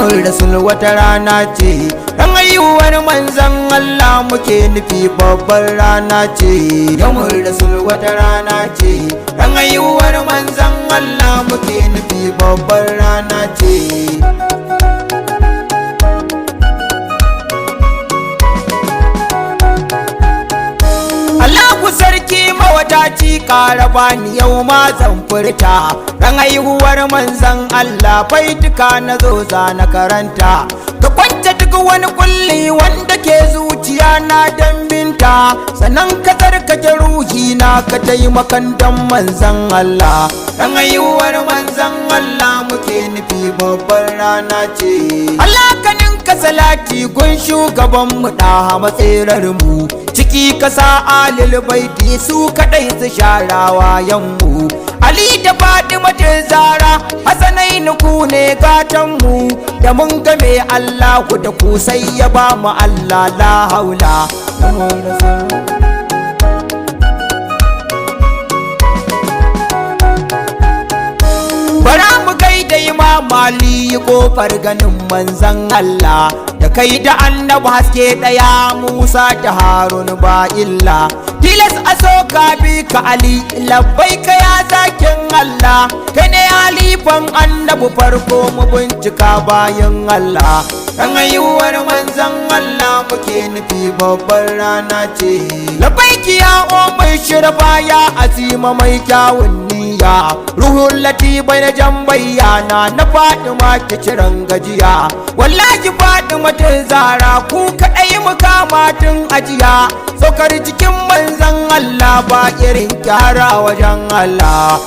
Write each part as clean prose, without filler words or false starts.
Yawon Rasul wata rana ce. Ran haihuwar manzan Allah muke nufi, babbar rana ce. Yawon Rasul wata rana ce. Ran haihuwar manzan Allah muke nufi, babbar rana ce. Allahu sarki mawadaci, ƙara bani, yau ma zan furta. Ran haihuwar manzan Allah baituka na zo za na karanta. Ka kwance duk wani kulli wanda ke zuciya na dambinta, sannan ka tsarkake ruhi na, ka taimakan dan manzan Allah. Ran haihuwar manzan Allah muke nufi, babbar rana ce. Allah ka ninka salati gun shugaban mu da matsirar mu, ciki kasa alil baiti su kadai su sharawa yanmu. Ali da Fatima ta Zara Hasanaini, ku ne gatan mu, da mun game Allahu da ku sai ya ba mu Allah la haula. Bara mu gaida Imam Ali, kofar ganin manzan Allah, da kai da annabi haske daya, Musa da Harun ba illa. Tilas a so ka bi ka Ali, labbai ka ya zakin Allah. Kai ne halifan annabi farko, mu bincika bayan Allah. Ran haihuwar manzan Allah muke nufi, babbar rana ce. Labbaiki ya mai shirfa, ya azima mai kyawun niyya, ruhun latibai na jan bayyana na Fatima ki ciran gajiya. Wallahi Fatima ta Zara, ku kaɗai mukamatin ajiya. Saukar jikin manzan Allah ba irin kyara wajen Allah.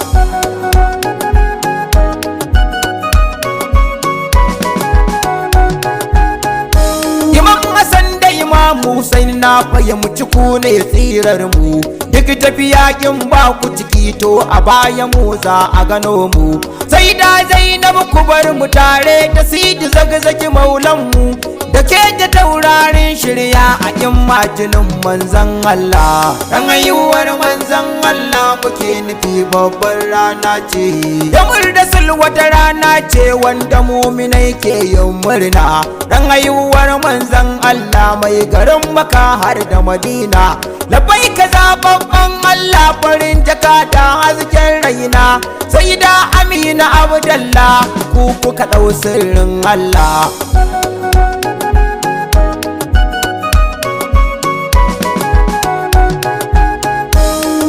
Imam Hassan da Imam Hussein, na fahimci ku ne tsirar mu. Duk tafiya in ba ku ciki, to a baya mu za a gano mu. Sai da Zainab, ku bar mu tare da Sidi Zagzaki maulan mu, da ke da taurarin shirya a imajinin manzan Allah. Ran haihuwar manzan Allah muke nufi, babbar rana ce. Da Rasul wata rana ce wanda muminai ke yin murna. Ran haihuwar manzan Allah mai garin Maka har da Madina. Labai ka zababban Allah, farin jaka da hasken raina. Sai da Amina Abdallah, ku kuka ɗau sirrin Allah.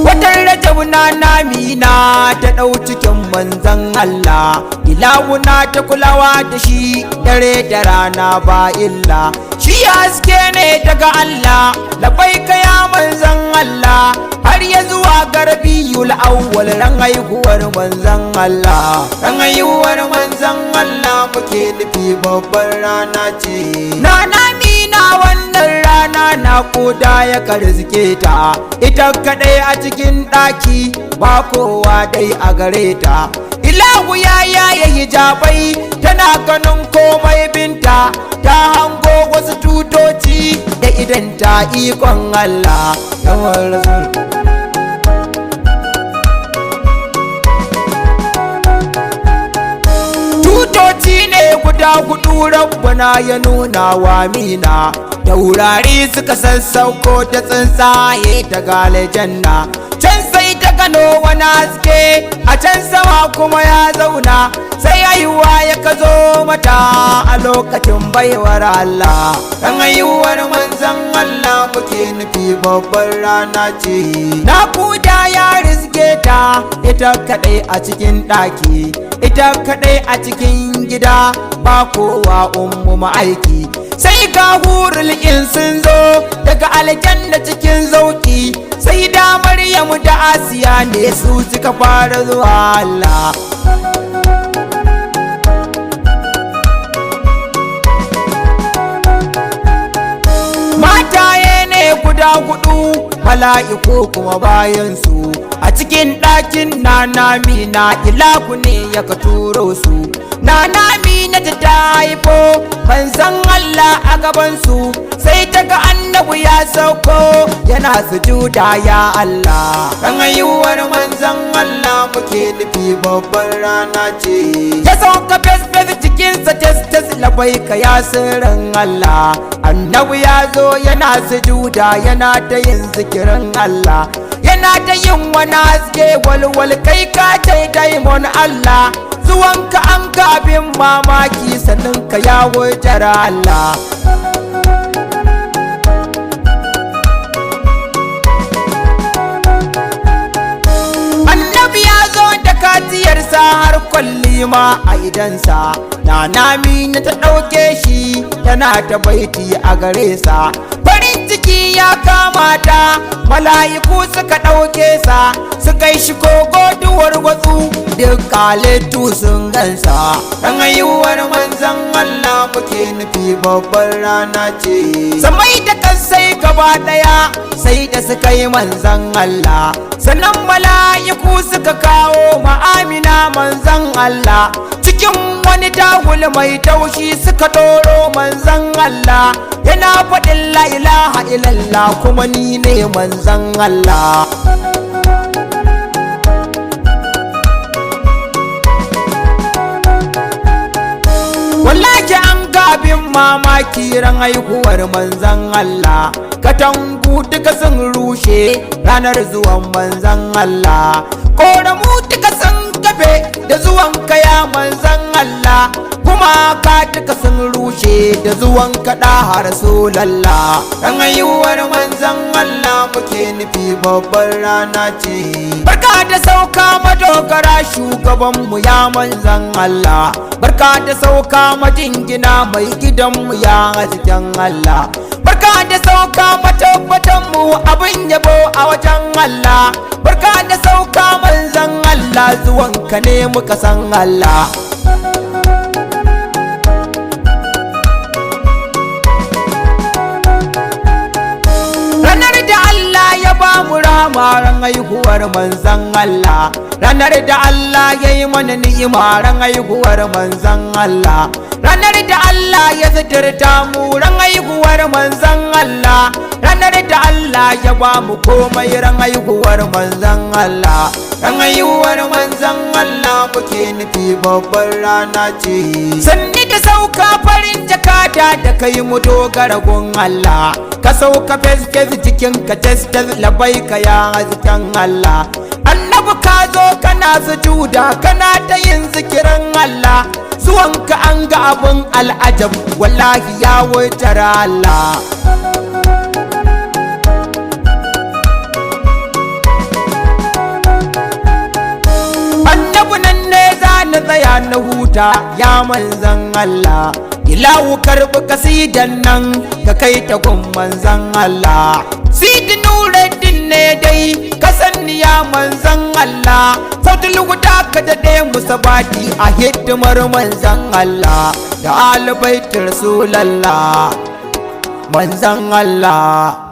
Watan Rajab na namina ta ɗau cikin manzan Allah. Ilawuna ta kulawa da shi dare da rana ba illa. Shi haske ne daga Allah, labai ka ya manzan Allah. Har ya zuwa garbiyul awwal, ran haihuwar manzan Allah. Ran haihuwar manzan Allah muke nufi, babbar rana ce. Na namina wannan rana na koda ya karzike ta, ita kadai a cikin ɗaki, ba kowa dai a gare ta. Ilahu ya yaya hijabai, tana ganin komai binta. Ta hango wasu tutoci da idan ta, ikon Allah. Yawan Rasul. Tutoci ne guda hudu rabbana ya nuna wa mina. Taurari suka sassauko ta tsuntsaye daga aljanna. Can sai ta gano wani haske a can sama kuma ya zauna. Sai haihuwa ya kazo mata a lokacin baiwar Allah. Ran haihuwar manzan Allah muke nufi, babbar rana ce. Na kuda ya rizge ta ita kadai a cikin ɗaki, ita kadai a cikin gida, ba kowa ummu ma'aiki. Sai ga hurul in sun zo daga aljanna cikin zauki. Sai da Maryamu da Asiya ne su suka fara zuwa Allah. Mataye ne guda hudu, mala'iku kuma bayansu. A cikin ɗakin Nanamina ilahu ne ya ka turo su. Nanamina ta haifo manzon Allah a gabansu. Sai ta ga annabi ya sauko yana sujuda ya Allah. Ran haihuwar manzon Allah muke nufi, babbar rana ce. Ya sauka fes fes cikinsa. tas labaika ya sirrin Allah. Annabi ya zo yana sujuda, yana ta yin zikirin Allah, yana ta yin wani haske walwal, kai ka ce diamond Allah. Zuwanka an ga abin mamaki, sannan ka ya wujar Allah. Annabi ya zo da katiyarsa har kwalli ma a idansa. Nana Amina ta ɗauke shi tana ta baiti a gare sa. Farin ciki ya kama ta, mala'iku suka ɗauke sa, suka yi shi kogo duwar watsu, duk halittu sun gansa. Ran haihuwar manzon Allah muke nufi, babbar rana ce. Samai da kansai gaba ɗaya sai da suka yi manzon Allah. Sannan mala'iku suka kawo ma'amina manzon Allah. Cikin wani dahul mai taushi suka ɗoro manzon Allah. Yana faɗin la ilaha illallah, kuma ni ne manzon Allah. Wallahi an gabin mamaki ran haihuwar manzon Allah. Katangu duka sun rushe ranar zuwan manzon Allah. Koramu duka sun kafe da zuwan kaya manzon Allah. Kuma ka duka sun rushe da zuwan kaɗa Rasulallah. Ran haihuwar manzon Allah muke nufi, babbar rana ce. Barka da sauka madogara shugabanmu ya manzon Allah. Barka da sauka majingina mai gidanmu ya hasken Allah. Barka da sauka matabbatanmu abin yabo a wajen Allah. Barka da sauka manzon Allah, zuwanka ne muka san Allah. Ranar da Allah ya ba mu rama ran haihuwar manzon Allah. Ranar da Allah ya yi mana ni'ima ran haihuwar manzon Allah. Ranar da Allah ya zitirta mu ran haihuwar manzon Allah. Ranar da Allah ya ba mu komai ran haihuwar manzon Allah. Ran haihuwar manzon Allah muke nufi, babbar rana ce. Sanni da sauka farin jakata da kai mu dogara gun Allah. Ka sauka fes-fes jikin ka tas-tas labaika ya hasken Allah. Annabi ka zo kana sujuda kana ta yin zikirin Allah. Zuwanka an ga abin al'ajab, wallahi ya wutar Allah. Annabi nan ne za na tsaya na huta ya manzan Allah. Ilahu karɓi kasidan nan ka kai ta gun manzan Allah. Sidi Nuruddin ne dai ka sanni ya manzan Allah. Sautul guda ka daɗe musabati a hidimar manzan Allah. Da alibaitin Rasulallah, manzan Allah.